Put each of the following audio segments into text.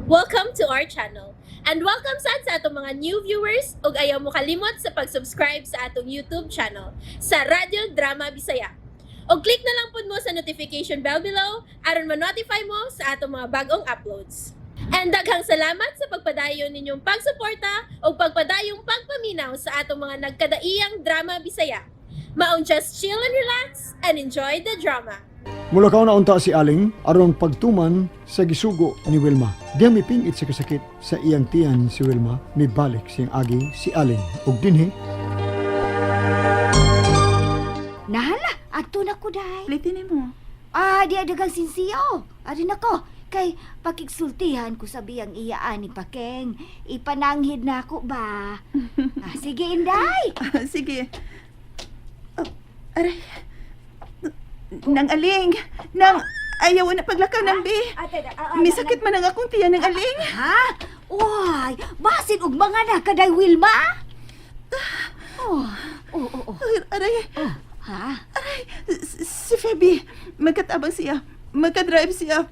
Welcome to our channel. And welcome sad sa atong mga new viewers ug ayaw mo kalimot sa pag-subscribe sa atong YouTube channel sa Radyo Drama Bisaya. Og click na lang pud mo sa notification bell below aron ma-notify mo sa atong mga bagong uploads. And daghang salamat sa pagpadayon ninyong pagsuporta ug pagpadayong pagpaminaw sa atong mga nagkadaiyang drama Bisaya. Maong just chill and relax and enjoy the drama. Mulakaw na unta si Aling aron pagtuman sa gisugo ni Wilma. Diyang mipingit sa kasakit sa iyang tiyan si Wilma, mibalik siyang agi si Aling ug dinhi. Nahala, adto na ko day. Ulitin mo. Ah, di adagang sinsiyo. Adi na ko. Kay pakigsultihan ko sa biyang iyaan ni Pakeng. Ipananghid na ako ba? Ah, sige, Inday. Ah, sige. Oh, aray. Nang aling. Nang ayaw na paglakaw ng bi. May sakit man ang akong tiyan ng aling. Ha? Uy, basin og mga na kaday Wilma. Oh. Ay, aray. Oh, ha? Aray. Si Feby. Magkatabang siya. Magka-drive siya.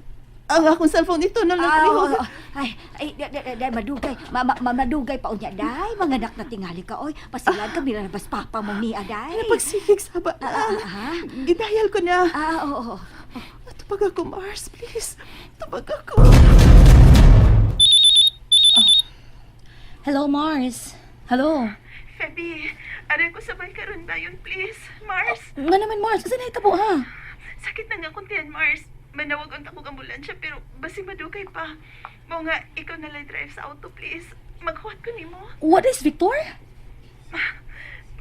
Ang akong cellphone ito na lang Ah, palihog. oh. Ay, ay, day, day, day, madugay. Ma, madugay pa unya, day. Mga anak na tingali ka, oy. Pasilan ka, milalabas papa mo niya, day. Napagsigig sa ba? Ah, ah, ah, ha? Gidayal ko na. Ah, oo. Tupag ako, Mars, please. Tupag ako. Hello, Mars. Hello. Feby, aray ko sabay karon ba yun, please? Mars. Nga naman, Mars. Kasi nahitabo, ha? Sakit na nga akong tiyan, Mars. Manawag ang takog ambulansya pero basing madugay pa. Mao nga, ikaw na lang drive sa auto, please. Maghuwat ko nimo. What is Victor?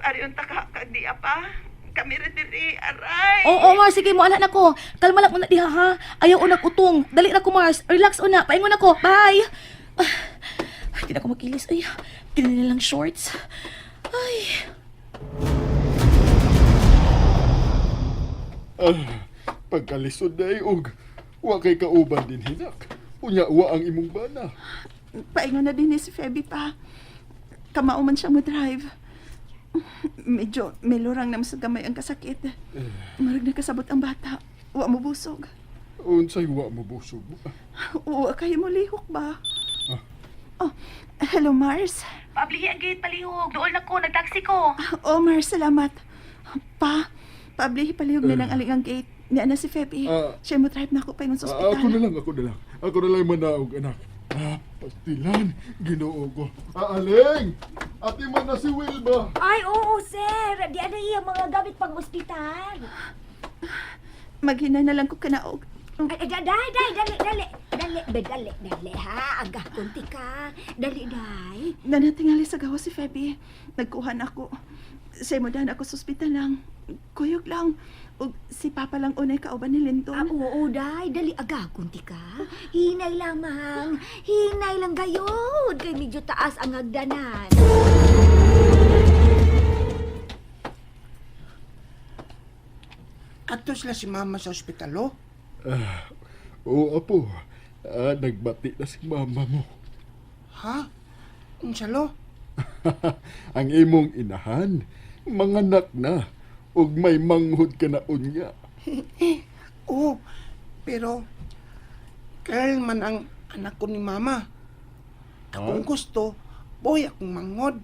Ari unta ka kag diya pa. Kami ra diri, aray. Oo, Mars. Sige, mo na ko. Kalma lang una diha, ha? Ayaw unag utong. Dali na ko, Mars. Relax una. Paingon ako. Bye! Ah, ay, di na ako makilis. Ay, tinili lang shorts. Ay. Ah, pagkalisod na og wa kay kauban din hinak. Unya wa ang imong bana. Paingon na din ni si Feby pa. Kamao man siya mo drive. Medyo melorang na sa gamay ang kasakit. Marag nakasabot ang bata. Wa mo busog. Unsay wa mo busog? Oo, kayo mo lihok ba? Oh, hello Mars. Pablihi ang gate, palihog. Dool na ko. Nagtaxi ko. Oh, Mars, salamat. Pa, pablihi palihog na ng aling ang gate. Niya na si Feby. Ah. Siya mo drive na ako paingon sa Ah, ospital. ako na lang, ako na lang. Ako na lang manaog, anak. Ah, pastilan, Ginoo ko. Ah, Aling! Ati man na si Wilma. Ay, oo, sir. Di ana iya mga gamit pang ospital. Maghina na lang ko kanaog. Ay, ay, day, day, dali, dali. Dali, be, dali, dali, ha? Agah, kunti ka. Dali, day. Nanatingali sa gawa si Feby. Nagkuha na ako. Siya mo daan ako sa ospital lang. Kuyog lang. O si Papa lang unay kauban ni Lyndon. Ah, oo, day. Dali, agah, kunti ka. Hinay lamang. Hinay lang gayod. Kay medyo taas ang hagdanan. Adto sila si mama sa ospital, oh. Ah, oo, apo. Ah, nagbati na si mama mo. Ha? Unsa lo? Ang imong inahan, manganak na, ug may manghod ka na unya. Oo, pero girl man ang anak ko ni mama. Akong gusto, boy akong manghod.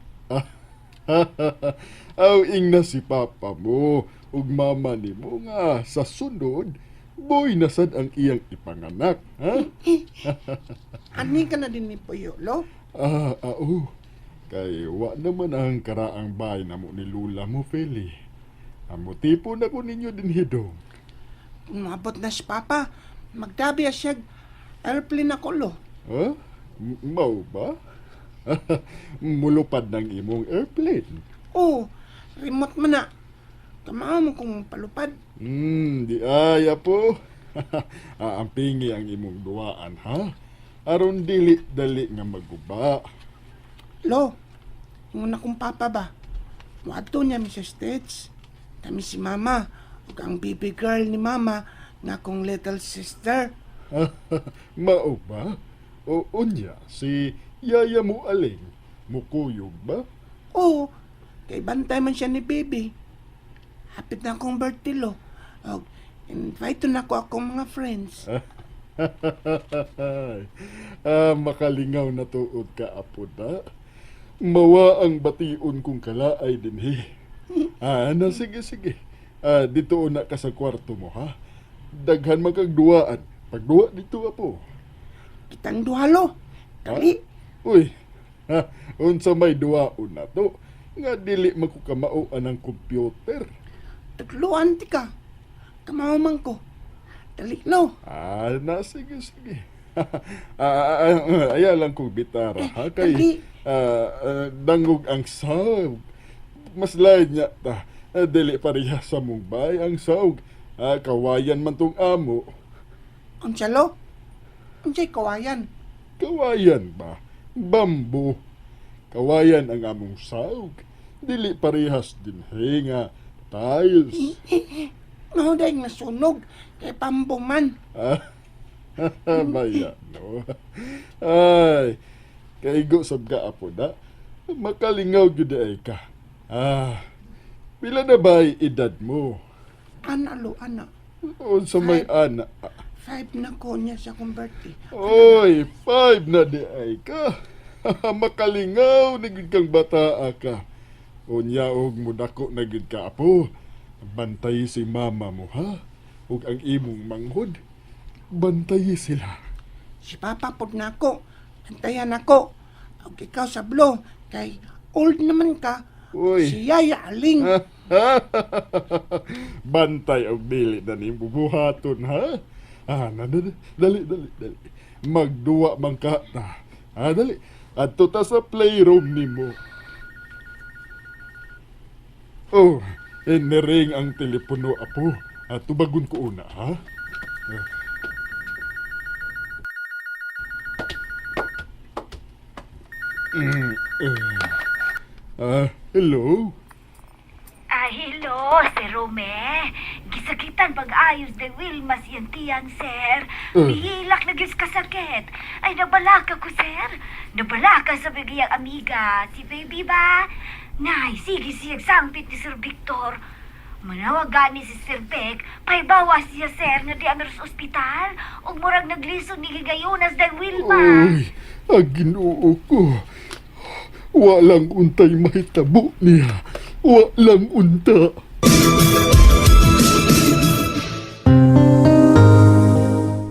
Aw ingna si papa mo ug mama nimo nga sa sunod boy na sad ang iyang ipanganak, ha? Ani ka na din ni Puyo, lo? Ah, ah, oh. Kay wa naman ang karaang bahay na mo ni Lula mo, Feli. Amo tipo na ko ninyo din hidong. Umabot na si papa, magdabi siya airplane ako, lo. Ha? Mao ba? Mulupad ng imong airplane. Oo, remote man na. Kamao mo kong palupad. Di ay, apo. Aampingi ang imong duwaan, ha? Aron dili dali nga maguba. Lo, ingon akong papa ba? Muadto niya mi sa States. Kami si mama, ug ang baby girl ni mama nga akong little sister. Mao ba? O unya, si Yaya mo aling, mukuyog ba? Oo, kay bantay man siya ni baby. Hapit na akong birthday, lo. Og, invite na ko akong mga friends. Ah, makalingaw na tuod ka, apo na. Mawa ang bation kong kalaay dinhi. Ah, na, sige, sige. Ah, dito una ka sa kwarto mo, ha? Daghan man kag duwaan. Pagduwa dito, apo. Kitang duhalo. Dali. Uy, ha, unsa may duwaon na to? Nga dili makukamao ang computer. Tagluan ti ka. Kamao man ko. Dali lo. Ah, na, sige, sige. Ah, ah, ah, ayaw lang kong bitara, ha? Kay, dali. Dangog ang saog. Mas lain niya ta. Ah, dili pareha sa Mumbai ang saog. Ah, kawayan man tong amo. Unsa lo? Unsay kawayan? Kawayan ba? Bambo. Kawayan ang among saog. Dili parehas din nga tiles. Mao day nasunog kay pambo man. Ah, baya, no? Ay, kaigo sab ka, apo na. Makalingaw gyud ay ka. Ah, pila na ba ay edad mo? Ana lo, ana. Unsa may ana? 5 na ko niya sa akong birthday. Oy, 5 na di ay ka. Makalingaw na gyud kang bataa ka. Unya og mudako na gyud ka, apo. Bantay si mama mo, ha? Ug ang imong manghod. Bantay sila. Si Papa pod nako. Antayan ako. Og ikaw sa blo kay old naman ka. Uy. Si Yaya Aling. Bantay og dili na ning bubuhaton, ha? Ah, na, dali, dali, dali, dali. Magduwa man ka ta. Ah, dali. Adto ta sa playroom nimo. Oh, iniring ang telepono, apo. Ah, tubagon ko una, ha? Eh. Ah, hello? Ah, hello, Sir Rome. Gisakitan pag-ayos de Wilma siyang tiyan, sir. Mihilak na gyud sa kasakit. Ay, nabalaka ko, sir. Nabalaka sa bigayang amiga. Si baby ba? Nay, sige siyang sangpit ni Sir Victor. Manawag gani si Sir Beck, paybawa siya, sir, nga di amir sa ospital. Ug murag naglisod ni Gigayunas day Wilma. Uy, ang ginoo ko. Walang untay mahitabo niya. Walang unta.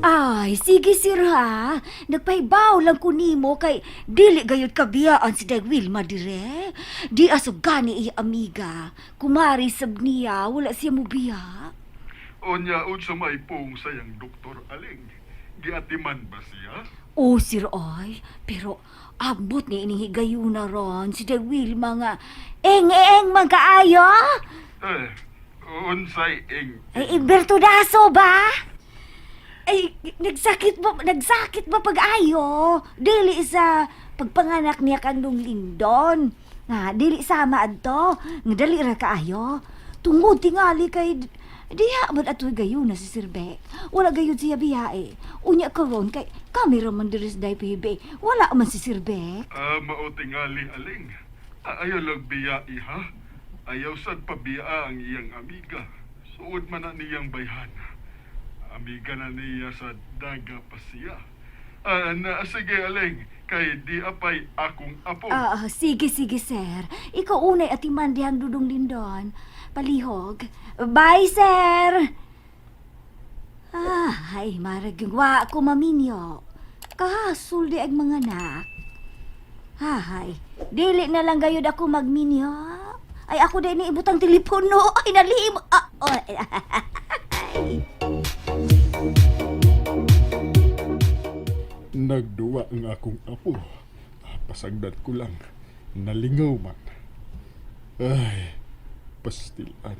Ay, sige sir ha. Nagpahibaw lang ko nimo kay dili gayud kabiyaan si Day Wilma dire. Di asog gani iya amiga. Kumari sab niya, wala siya mubiya. Onya, unsa may pong sayang Doktor Aling. Giatiman ba siya? Oh, sir ay, pero abot ni ining higayuna ron si Day Wilma nga eng-eng man kaayo. Eh, unsay ing. Ay, Iberto Daso ba? Ay, nagsakit ba pag-ayo? Dili sa pagpanganak niya kandong Lindon. Nga, dili sama adto. Nga dali ra kaayo. Tungod tingali kay diha man atoy gayon na si Sir Be. Wala gayud siya biyae. Unya karon kay kami ra man diri sa Day PB. Wala man si Sir Be. Ah, mao tingali Aling. Ah, ayaw lang biya iha. Ayaw sad pabiya ang iyang amiga. Suod man na niyang bayhan. Amiga na niya sa daga pa siya. Ah, na, sige Aling, kay di apay akong apo. Ah, sige, sige, sir. Ikaw unay at imandihang dudong lindon. Palihog. Bye, sir! Ah, ay, marag yung wa ako maminyo. Kahasol di ang mga anak. Hay, dili na lang gayud ako magminyo. Ay, ako din ibutang telepono. Ay, nalihim. Ah, oh. Nagduwa ang akong apo. Ah, pasagdan ko lang. Nalingaw man. Ay, pastilan.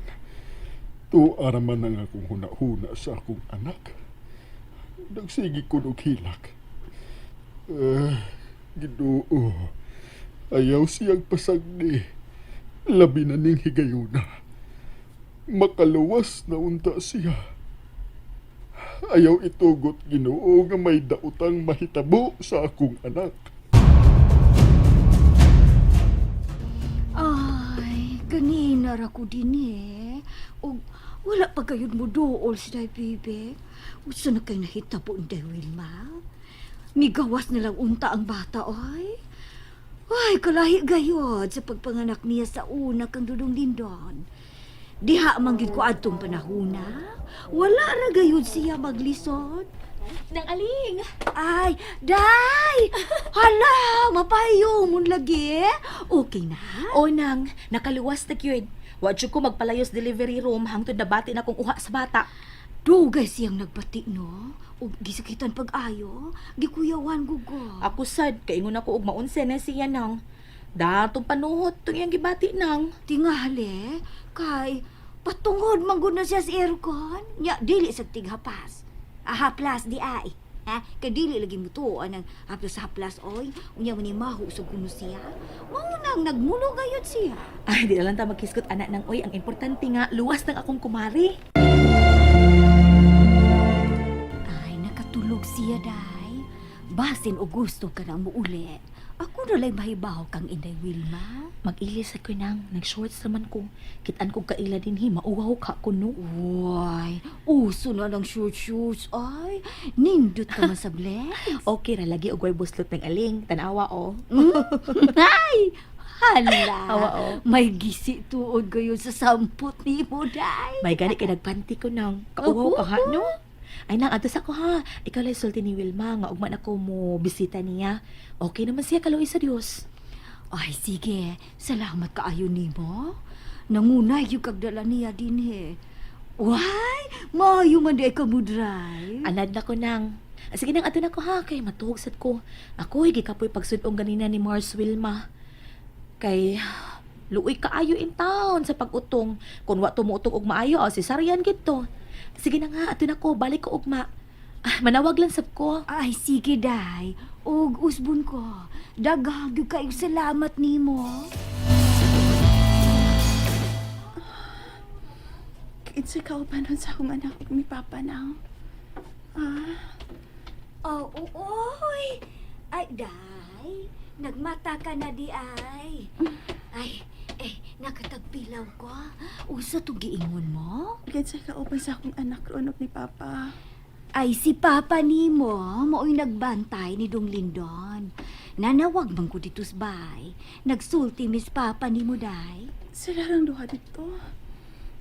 Tuwa raman ang akong huna-huna sa akong anak. Nagsigi ko og hilak. Ah, Ginoo. Ayaw siyang pasagdi. Labi na ning higayuna. Makaluwas na unta siya. Ayaw itugot Ginoo nga may daotang mahitabo sa akong anak. Ay, ganina ra ko din eh. Ug Wala pa gayud mo dool si Day Bibi. Usa na kay nahitabo ni Day Wilma. Migawas na lang unta ang bata, oy. Ay, kalahi gayod sa pagpanganak niya sa una kang Dudong Lindon. Diha man gyud ko adtong panahuna. Wala ra gayud siya maglisod. Nang aling! Ay, Day! Hala, mapayo mon lagi. Okay na? O nang, nakaluwas na gyud. Wa jud ko magpalayos delivery room hangtod nabati na kong uha sa bata. Dugay siyang nagbati, no? Ug gisakitan pag-ayo, gikuyawan gugo. Ako sad, kaingon ako og maunsa na siya nang. Datong panuhot tong iyang gibati nang. Tingali, kay patungod man gud na siya sa aircon. Nya, dili sa tighapas. Ah, haplas di ay. Ha? Kay dili lagi mo to anang haplas haplas oy. Unya man ni mahu sa kuno siya. Mao nang nagmulo gayud siya. Ay, di na lang ta maghiskot anak nang oy. Ang importante nga, luwas ng akong kumari. Ay, nakatulog siya, day. Basin o gusto ka nang muuli. Ako na lang mahibaw kang Inday Wilma. Mag-ilis ako nang, nag-shorts naman ko. Kitaan ko kaila din hi, mauwaw ka ko no. Uy, uso na ng short shorts, ay. Nindot ka man sa bless. Okay ra lagi og way buslot ng aling. Tanawa oh. Ay, hala. Awa, oh. May gisi tuod gayon sa sampot ni mo, day. May gani kay nagpanty ko nang. Kauwaw ka ha no? Ay nang ato sa ko ha. Ikaw lang sulti ni Wilma nga ugma na ko mo bisita niya. Okay naman siya kaluoy sa Dios. Ay, sige. Salamat kaayo nimo. Nangunay yung kagdala niya dinhi. Why? Maayo man di ay ka mo drive. Anad na ko nang. Ah, sige nang ato na ko ha kay matuog sad ko. Ako gikapoy pagsudong ganina ni Mars Wilma. Kay luoy kaayo in town sa pag-utong. Kung wa tumuutong og maayo, o si Sarian gid to. Sige na nga, ato na ko, balik ko ugma. Ah, manawag lang sab ko. Ay, sige, day. Og usbon ko. Daghang gyud kaayo salamat nimo. Kinsa kaubanon sa akong anak ug ni Papa nang. Ah, Oh, oy. Ay, day. Nagmata ka na di ay. Ay, eh, nakatagpilaw ko. Usa tong giingon mo? kinsa kauban sa akong anak ron ug ni Papa. Ay, si Papa nimo, mao'y nagbantay ni Dong Lindon. Nanawag man ko dito sa bay. Nagsulti mis Papa nimo, day. Sila lang duha dito.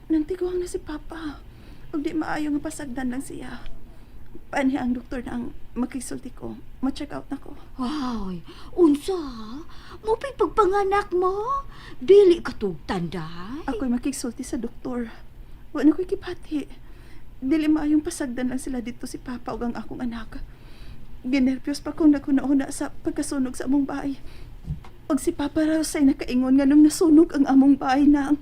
Nangtiguang na si Papa. Ug di maayo nga pasagdan lang siya. Panhi ang doktor na ang makisulti ko. Ma-check out na ko. Ay, unsa? Mupay pagpanganak mo? Dili ka tugtan, day. Ako'y makigsulti sa doktor. Wa na ko'y kipati. Dili maayong pasagdan lang sila dito si Papa ug ang akong anak. Ginerbyos pa kong naghuna-huna sa pagkasunog sa among bahay. Ug si Papa raw say nakaingon nga nung nasunog ang among bahay na ang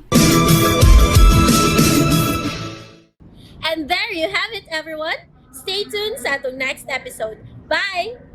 And there you have it, everyone. Stay tuned sa atong next episode. Bye!